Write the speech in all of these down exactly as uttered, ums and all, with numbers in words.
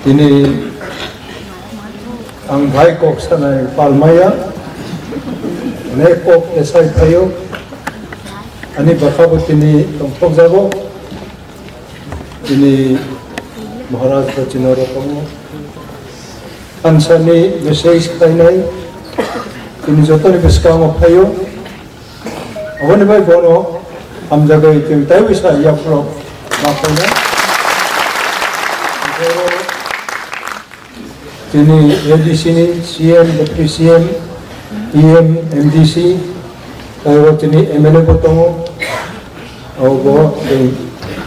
Tini ang bai kok sanai palmaya, ne kok esai phaio, ani bwkha bo tini tongthok jago, tini Maharaj bo chino rokomo, thansa ni message khlainai, tini joto ni bwskango phaio. Aboni bai bono hamjagwi twi taiwi sa yaphro ma khaina. Tini A D C ni C M, Deputy C M, E M, M D C, taibo tini M L A bo tongo. Abo tei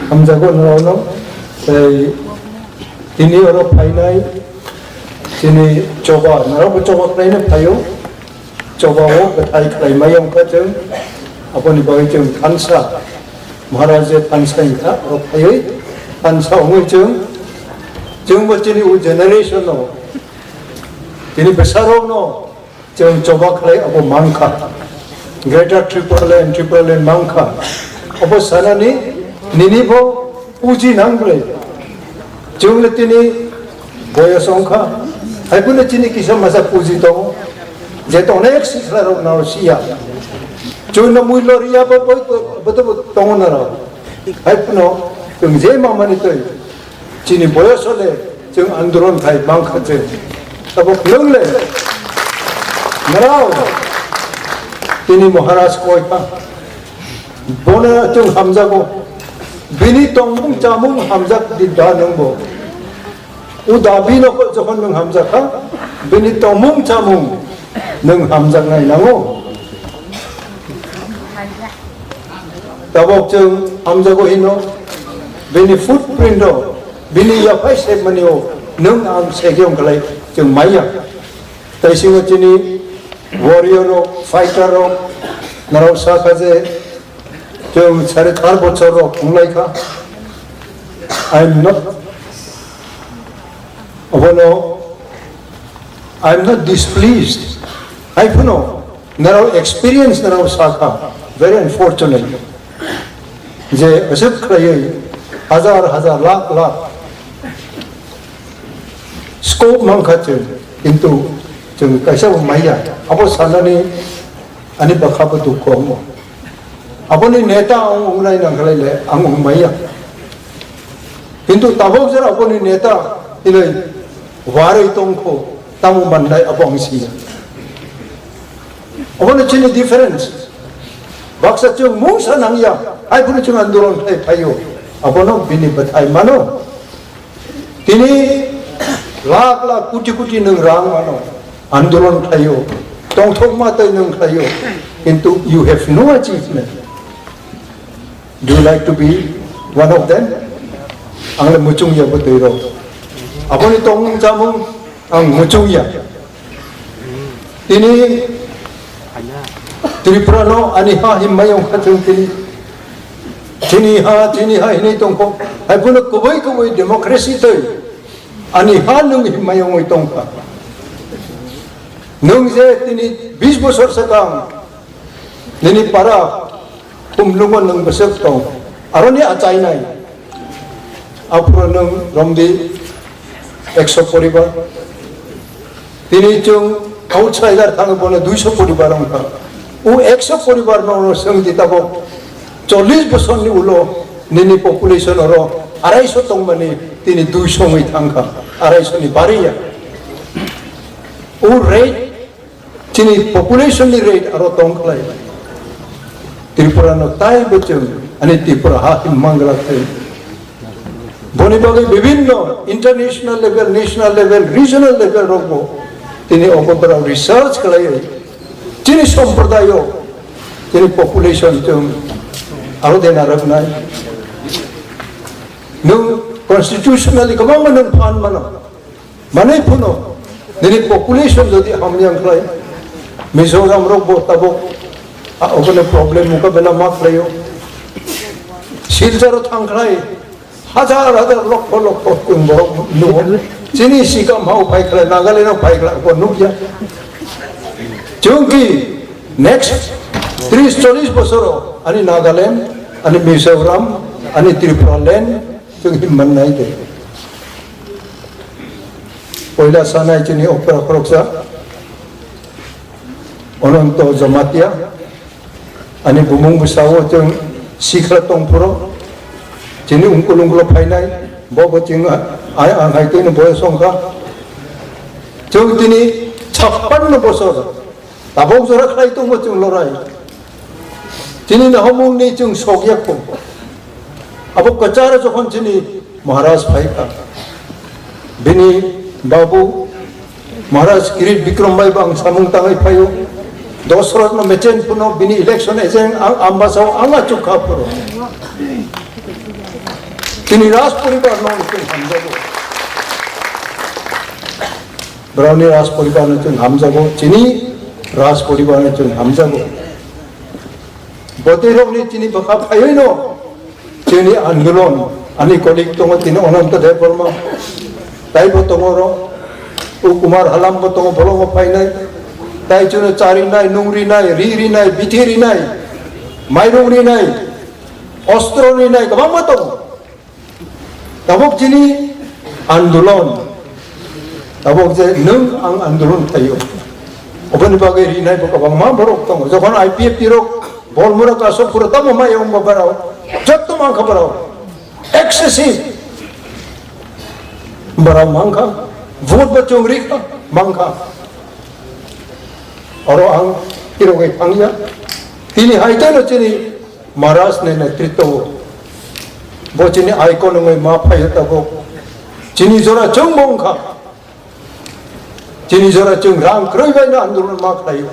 hamjago norokno. Tei tini oro phainai tini choba, norokbo choba khlaina phaio. Chobao bwthai khlai maya wngkha chwng, aboni bagwi chwng thansa, Maharaj je thansa wngkha, oro phaiwi thansa wngwi chwng, chwngbo chini o generation-o, chini bwsarokno chwng choba khlai abo mankha, Greater Tipraland, Tipraland mankha, abo sanani nini bo puji nang bwle. Chwng le tini boyos wngkha. Hai phano chini kisa masa puji tongo. Je to onek sikla rok naro siya. Chwng no mui lor ya bo bo bo to tongo naro. Hai phano chwng je mamani twi chini boyos le chwng andolon khai mang kha chwng. Abo khulung le naro tini Maharaj koi kha. Bono chwng hamjago. Bini tongmung chamung hamjak di da nwngbo. O da bino jokhon nwng hamjak kha, bini tongmung chamung nwng hamjaknai nango. Tabok chwng hamjago hino, bini footprint o, bini yaphai sepmani o, nwng ang sekyong khlai chwng maya. Tei singo chini warrior rok, fighter rok, norok sakha je, chwng sare tar bochor rok wng lai kha. I am not, abono, I am not displeased. Hai phano, norok experience norok sakha, very unfortunate. Je aswk khlaiwi hajar hajar lakh lakh scope mankha chwng, kintu chwng kaisa bo maya. Abo sanani ani bwkha bo dukho wngo. Aboni neta ang wngnai nangkhlai le ang wng maya. Kintu tabok jora aboni neta hinwi warwi tongkho tamo mannai abo ang siya. Obono chini difference. Baksa chwng mungsa nangya, hai phuru chwng andolon khai phaio. Abono bini bwthai mano. Tini lakh lakh, koti koti nwng rang mano. Andolon khlaio. Tongthokma tei nwng khlaio. Kintu you have no achievement. Do you like to be one of them? Ang le muchung ya bo twi rok. Aboni tongmung chamung ang muchung ya. Tini Tripura no ani ha himmai wngkha chwng tini. Chini ha, chini ha hinwi tongkho. Hai phano kubui kubui democracy twi ani ha nwng himmai wngwi tongkha. Nwng je tini bis bosor swkang nini para Khumlungo nwng bwswk tong, aroni achainai. Aphuru nwng romdi ekso poribar. Tini chwng outsider thangwi bono duiso poribar wngkha. O ekso poribar no swngdi tabok chollish bosorni ulo nini population oro araiso tongmani tini duiso wngwi thangkha, araiso ni bariya. O rate Chini population ni rate aro tong khlai. Tripura no tai bo chwng ani Tripura ha him mangra thai. Boni bagwi bibhinno international level, national level, regional level rok bo tini obo borok research khlai. Chini somprodayo, chini population chwng aro dena rwknai. Nwng constitutionally kwbangma nwng phan mano. Manwi phano nini population jodi hamya wngkhlai, Mizoram rok bo tabok a, obono problem mukabela ma khlaio. Silcharo thangkhlai hajar hajar lokho lokho chwng borok nugo. Chini sikam hao phaikhlai, Nagaland o phaikhlai, bo nukya. Chwngki next tris chollish bosoro ani Nagaland, ani Mizoram, ani Tripura land, Chwng him mannai de. Poila sanai chini okra khoroksa Ononto Jamatia, ani bumung bwsao chwng sikla tongphuru, chini ungkul ungkulo phainai, bo bo chwng a-, a-, ang hai twino boyos wngkha. Chwng tini chappanno bosor, tabok jora khlai tongo chwng lorai. Chini nahomungni chwng sokya kho. Abo kwcharo jokhon chini Maharaj phaikha, bini babu Maharaj Kirit Bikram bai bo ang samung tangwi phaio. Dosrotno mechen phano bini election agent ang Ambasao ang achukha phuru. Chini Raj poribar no chwng hamjago. Borokni Raj poribar no chwng hamjago. Chini Raj poribar no chwng hamjago. Bwtwi rokni chini bwkha phaiwi no chini andolon, ani colleague tongo tini Ananta Debbarma, taibo tongo oro, o Kumar Halam bo tongo, bolongo phainai, tai chwngno cha rinai, nung rinai, ri rinai, bithi rinai, mairung rinai, ostro rinai, kwbangma tongo. Tabok chini andolon, tabok je nwng ang andolon khlaio, oboni bagwi rinai bo kwbangma borok tongo. Jokhon I P F T rok Bolmura kasok pura tamo mai wng ba barao, jotto mangkha barao, excessive barao mangkha, vote bo chwng rikha mangkha. Oro ang tirogwi thangya, tini hai teno chini Maharaj ni netritwo o. Bo chini icon wngwi ma phaio tabuk. Chini jora chwng bo wngkha. Chini jora chwng rang kwrwi bai no andolon ma khlaio.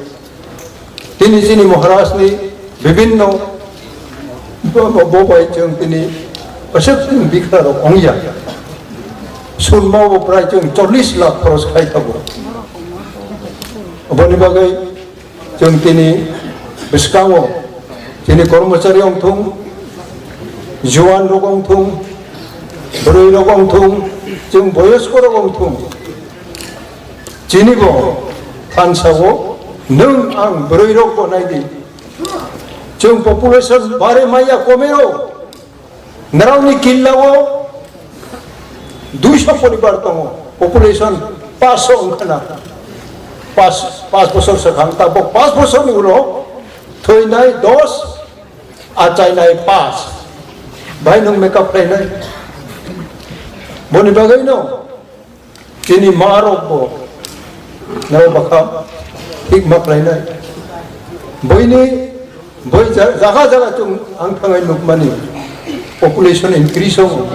Tini chini Maharaj ni bibhinno bo, bo, bo bai chwng tini aswk chwng bikha rok wngya. Sunma bo prai chwng chollish lakh khoros khai thago. Oboni bagwi Chwng tini bwskango chini kormochari wngthung, juan rok wngthung, bwrwi rok wngthung, chwng boyosko rok wngthung, chini bo thansa o nwng ang bwrwi rok bo nai di. Chwng population bare maya komero. Narokni killa o duiso poribar tongo, population paanch so wngkhana. Paanch, paanch bosor swkang, tabok paanch bosorni ulo thwinai dos, achainai paanch. Bai nwng make up khlainai. Boni bagwino Chini ma rok bo norok bwkha thik ma khlainai. Boini boi ja-, jaga jaga chwng ang thangai nukmani population increase wngo.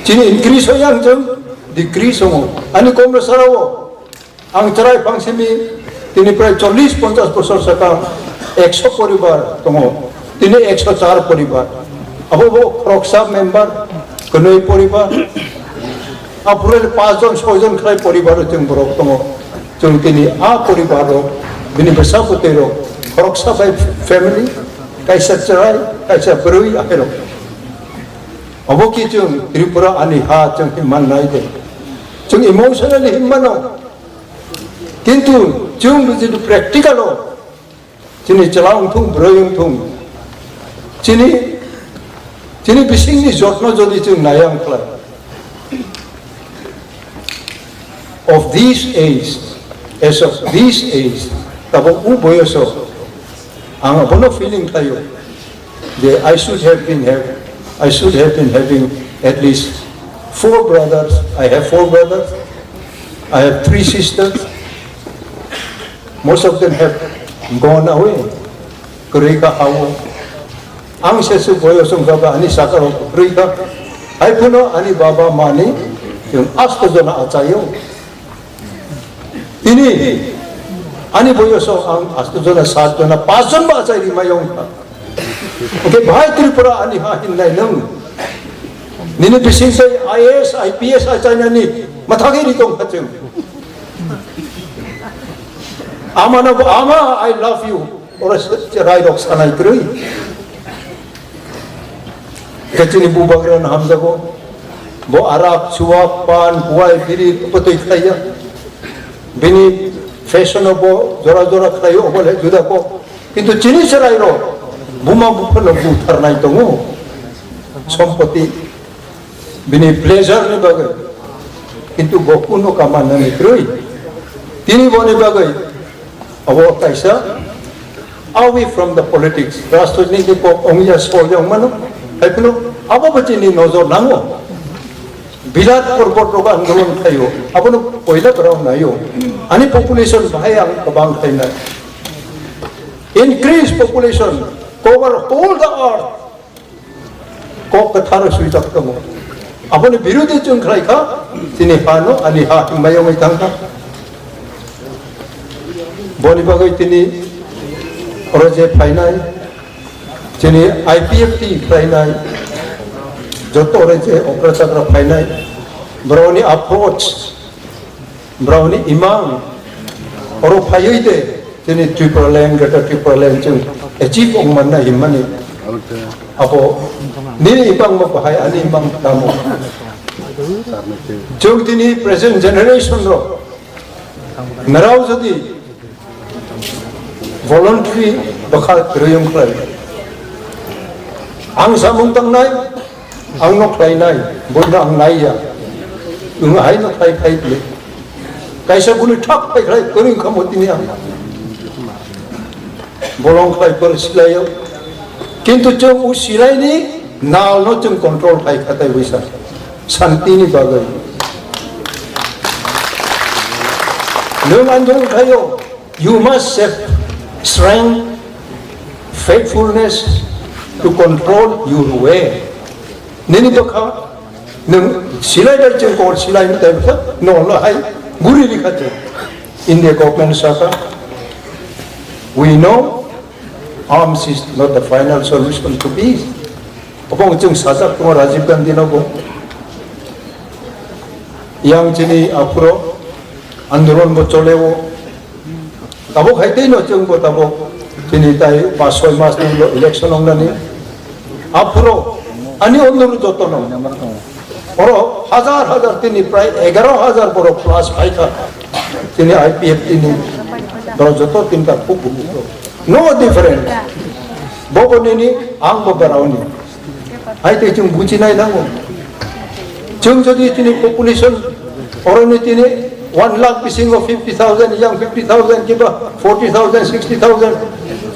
Chini increase wngyang chwng decrease wngo. Ani Komrasarao ang chwrai phangsimi tini prai chollish ponchash bosor saka ekso poribar tongo. Tini ekso char poribar. Abo bo khoroksa member, kwnwi poribar. Aphuru paanch jon, soi jon khlai poribar o chwng borok tongo. Chwng tini a poribar rok, bini bwsa bwtwi rok, khoroksa bai family, kaisa chwrai, kaisa bwrwi ahairok. Obo ki chwng Tripura ani ha chwng himman nai de. Chwng emotionally himmano. Kintu chwng bujidu practical o. Chini chwla wngthung, bwrwi wngthung. Chini, chini bisingni jotno jodi chwng nai ang khlai. Of this age, as of this age, tabok u boyoso, ang abono feeling khlaio je I should have been have, I should have been having at least four brothers. I have four brothers. I have three sisters. Most of them have gone away. Kwrwi kha hao. Ang se su boyos wngkha ba ani saka rok kwrwi kha. Hai phano ani baba mani chwng asto jona achaio. Tini ani boyoso ang asto jona, sat jona, paanch jon ba achai rimai wngkha. Oke, bhai Tripura ani ha hinlai nung. Nini bising sai I A S, I P S achainani mathagwi ri tong kha chwng. Amano bo, "Ama, I love you." Oro se, se rai rok sanai kwrwi. Khe chini bubagra no hamjago. Bo arak, suwak, pan, kuwai, biri, bwtwi khlaiya. Bini fashion o bo jora jora khlaio, obo le juda kok. Kintu chini chwrairok buma buphano butharnai tongo, sompoti, bini pleasure ni bagwi. Kintu bo kuno kamanani kwrwi. Tini boni bagwi abo kaisa away from the politics. Rajniti kok ongya soya mano. Hai phano abo bo chini nojor nango. Birat porbot rok andolon khaio. Abono poila borok naio. Ani population bahai ang kwbang khainai. Increase population, cover whole the earth. Kok kwtharo swijak tongo. Aboni birodhi chwng khlai kha, chini hano ani ha himbai wngwi thang kha. Boni bagwi tini oro je phainai, chini I P F T khlainai, joto oro je okra chakra phainai, borokni approach, borokni imang, oro phaiwi de, chini Tipraland, Greater Tipraland chwng achieve wng manna himmani. Abo nini imang bo bahai, ani imang tamo. Chwng tini present generation rok, narao jodi voluntary bwkha kwrwi wng khlai. Ang samung tangnai, ang no khlainai, boino ang naiya. Wng hai no khlai phai bwle. Kaisa buni thak phai khlai kwrwi wngkha mo tini ang. Bolong khlai por silaio. Kintu chwng u silaini nal no chwng control khai khatai wisa. Santini bagwi. Nwng andolon khaio. You must have strength, faithfulness to control your way. Nini bwkha, nwng silai bai chwng kor silai no tai bwkha, no lo hai guri rikha chwng. India government saka, we know arms is not the final solution to peace. Obo chwng sajak tongo Rajiv Gandhi no bo. Yang chini aphuro andolon bo choleo. Tabuk hai tei no chwng bo tabuk chini tai pas soi mas ni ulo election wngnani. Aphuro ani onuru joto no. Oro hajar hajar tini prai egaro hajar borok plus phaikha. Tini I P F T ni borok joto tinta kuk kuk. No difference. Bo bo nini ang bo beraoni. Hai tei chwng buchinai nango. Chwng jodi tini population oroni tini one lakh bisingo fifty thousand, yang fifty thousand kiba forty thousand, sixty thousand.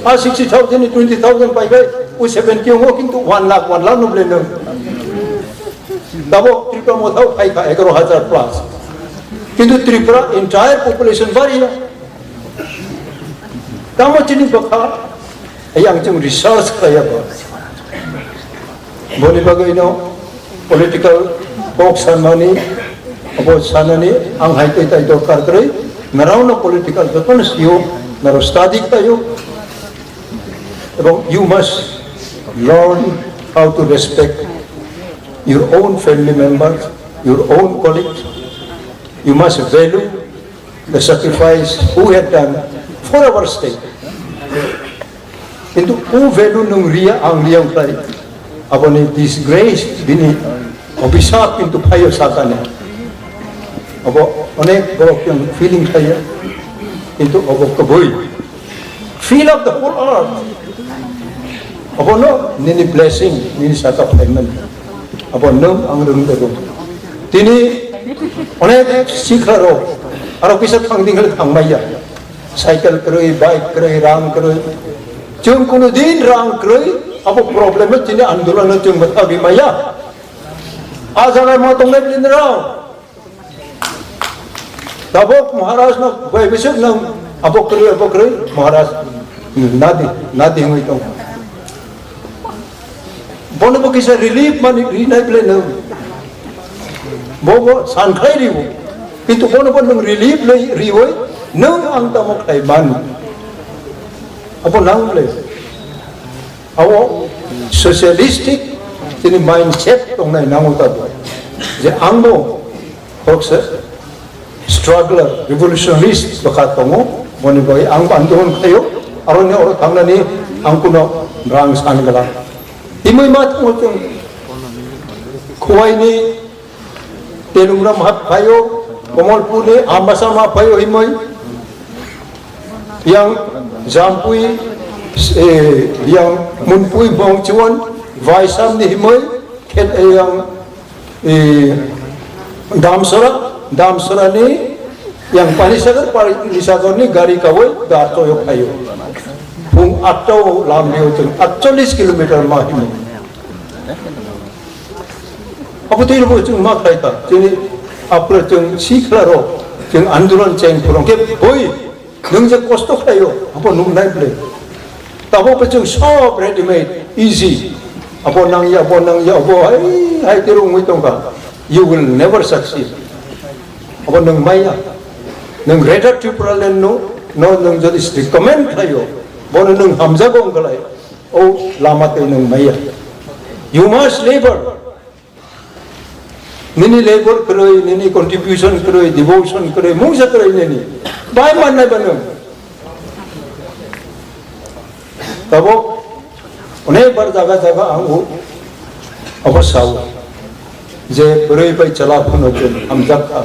A sixty thousand ni twenty thousand pai bai, u seventy ongo kintu one lakh, one lakh no blenong. Tabo Tripura mothao khai kha egaro hajar plus. Kintu Tripura entire population bari ya. Tamo chini bwkha, yang chwng research khlaiya bo. Boni bagwi no political kok sanmani, abo sanani ang hai tei tai dorkar kwrwi, narao no political jotono sio, naro study khlaio. Ebong you must learn how to respect your own family members, your own colleagues. You must value the sacrifice who had done for our state. Kintu o value nung ria ang ria khlai. Aboni disgrace bini obisap kintu phaio sakani. Abo onek borok yang feeling khlaiya. Kintu abo kwbui. Fill up the whole earth. Abono nini blessing, nini saka phaimani. Abo nwng ang rwng rwgo. Tini onek sikha rok, aro kisa thang ding hale thang maya. Cycle kwrwi, bike kwrwi, rang kwrwi. Chwng kuno din rang kwrwi, abo problem no tini andolon no chwng bwtha bi maya. A jaga ma tongnai bini rao. Tabok Maharaj no bai bisik nang abo kwrwi, abo kwrwi, Maharaj nadi, nadi hwnwi tong. Bono bo kisa relief mani rinai ble nang. Bo bo san khlai riwo. Kintu bono bo nang relief le riwoi nang ang tamo khlai man. Abo nang ble. Abo socialistic tini mindset tongnai nango tabo. Je angbo kokse struggler, revolutionist bwkha tongo, boni bagwi ang andolon khaio, aroni oro thangnani ang kuno rang san gala. Himwi ma thango chwng Khowai ni Telungram hap phaio, Komolpur ni Ambasa ma phaio himwi. Yang Jampui, eh, yang Munpui bong chiwon, Vaisam ni himwi, khet, eh, yang, eh, Damsara, Damsarani yang Panisagar, Panisagarni gari kawi dar toyok phaio. Phung atta o lam rio chwng atchallis kilometer ma himo. Abo twi rwbo chwng ma khlai ta. Chini apre chwng si khlaro, chwng andolon cheng phurong khe boi. Nwng je kosto khlaio, abo nuknai ble. Tabok bo chwng sob ready made, easy. Abo nangya, abo nangya, abo hai, hai tei rungwi tongkha. You will never succeed. Abo nwng maya. Nwng Greater Tipraland no, no nwng jodi recommend khlaio, bono nwng hamjago wngkhlai. O lama tei nwng maya. You must labor. Nini labor kwrwi, nini contribution kwrwi, devotion kwrwi, mungsa kwrwi nini. Bai mannai ba nwng. Tabok onek bar jaga jaga ang o obo sao. Je bwrwi bai chwla phano chwng hamjak kha.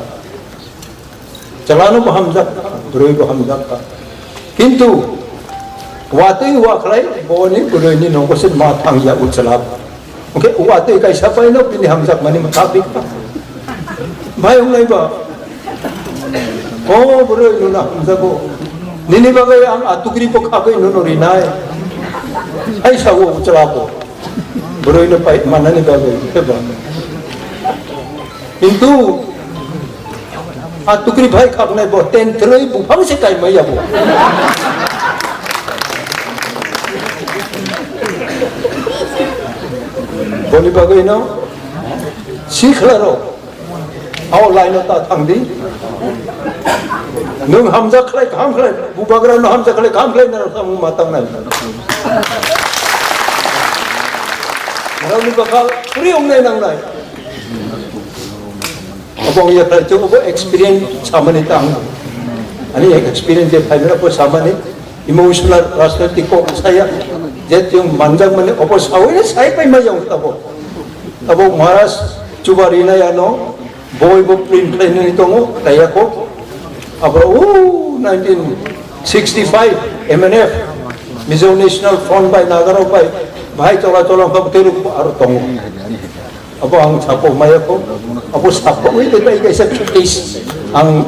Chwlano bo hamjak kha, bwrwi bo hamjak kha. Kintu watwi wa khlai boni bwrwini nogo se ma thangya o chwla. Hwnkhe watwi kaisa paino bini hamjakmani mwthapik. Bai wngnai ba? O bwrwi nuna hamjago. Nini bagwi ang atukri bo khagwi nono rinai. Hai sao o chwla bo. Bwrwino pai manani bagwi, hwnkhe ba? Kintu a tukri bai khaknai bo ten thrwi buphang se kaimai ya bo. Boni bagwi no si khlaro. Ao laino ta thangdi. Nwng hamjak khlai, kaham khlai, bubagra no hamjak khlai, kaham khlai, nang samung ma tangnai. Nang ni bakal puri ong nai nang nai. Abo ya khlai, chwng abo experience samani tang. Ani experience je phaimani abo samani. Emotional, rajnaitik kok saya, je chwng manjak mani obo sawi sai pai ma yang tabo. Tabo Maharaj chuba rinai ano, boi bo print khlainani tongo, taiya kok. Abro o nineteen sixty-five M N F, Mizo National Front bai Nagarok bai, bai chola chola kok teruk aro tongo. Abo ang sapo maya ko, abo sapo wi de bai kaisa case. Ang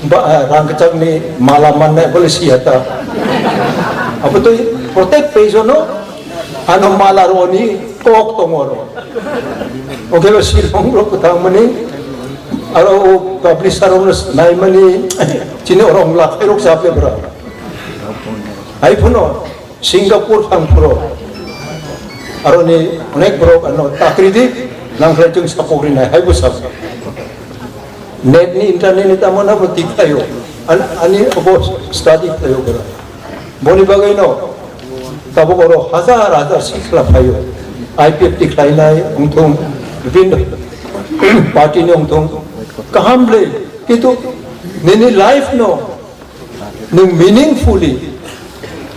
ba, ah, rang kachak ni mala manna bole siya ta. Abo to protect page no, ano mala roni kok tongoro. Oke, lo silong lo kutang mani, aro publisher lo nai mani, chini orang lak erok sape bra. Hai phuno, Singapore thang phuro. Aroni onek borok ano takri di, nang khlai chwng sapok rinai, hai bwsa. Net ni internet ni tamo na bo tik thaio. An-, ani obo study thaio bora. Boni bagwi no, tabok oro hazar hazar sikla phaio. I P F T khlainai, ongthong, bibin party ni ongthong. Kaham le, kintu nini life no, Nwng meaningfully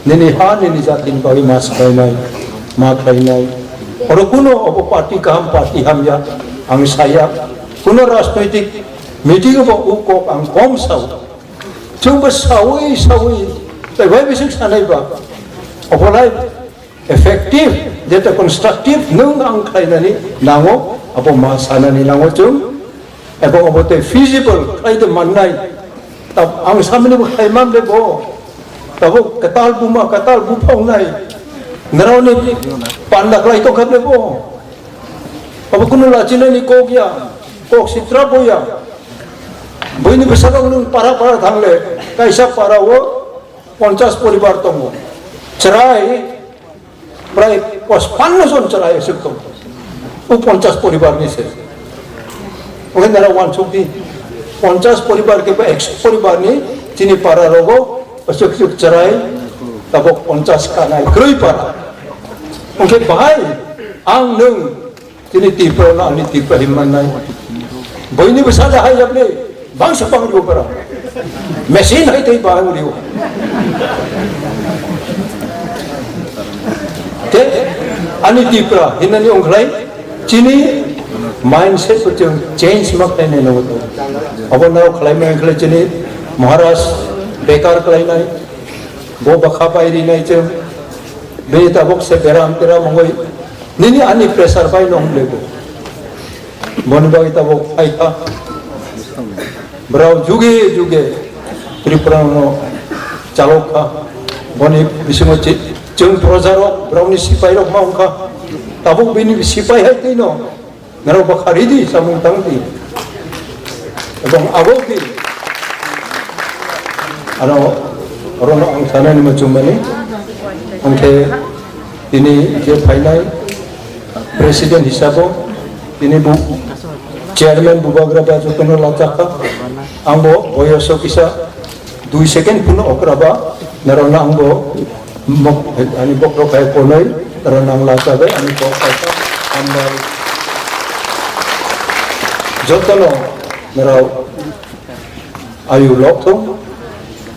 nini ha nini jatini bagwi ma swlainai, ma khlainai. Oro kuno obo party kaham, party hamya, ang saya. Kuno rajnoitik meeting bo o kok ang kom sao. Chwngbo sawi sawi, tei bai bising sanai ba. Obolai effective, jeta constructive nwng ang khlainani nango, abo ma sanani nango chwng, ebo obo tei feasible khlai de mannai. Tab ang samani bo khlai man de bo, tabo kwtal buma, kwtal buphang nai, nrao ni panda khlai tongkha de bo, abo kunu lachinani kok ya, kok sitra bo ya, buini bwsarok nwng para para thangle, kaisa para o ponchas poribar tongo, chwrai Prai pachpanno jon chwrai aswk tongo. O ponchas poribar ni se. Oke nara wansuk di. Ponchas poribar ke ba ekso poribar ni chini para rogo aswk aswk chwrai tabok ponchas kanai kwrwi para. Oke bahai ang nwng Chini Tripura no ani Tripura himman nai. Boini bwsa da hai yapni bangsa bang rio para. Machine hai tei bang rio. Te ani Tripura hinani ongkhlai chini mindset bo chwng change ma khlai nai nongo to. Abo naro khlai ma khlai chini Maharaj bekar khlai nai. Bo bakha pai ri nai chwng. Bini tabok se beram teram ongoi. Nini ani pressure bai no hwnle bo. Boni bagwi tabok phaikha. Borok juge juge Tripura no chalok kha. Boni bisingo chi-, chwng projarok, borokni sipairok ma wng kha. Tabuk bini sipai hai twi no norok bwkha ridi, samung tang di. Ebong abo di. Ano, orono ang sanani muchung mani. Hwnkhe tini je phainai president hisabo tini bu chairman Bubagra ba jotono lachakha. Angbo boyoso kisa dui second phano okra ba, norokno angbo mok-, ani bokrok hai konoi, norokno ang lachabai, ani kok kaisa hambai. Jotono norok ayu lok thung,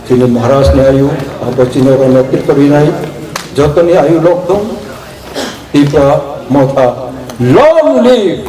chini Maharaj ni ayu, abo chini rokno kirkori nai, jotoni ayu lok thung, Tipra Motha, long live!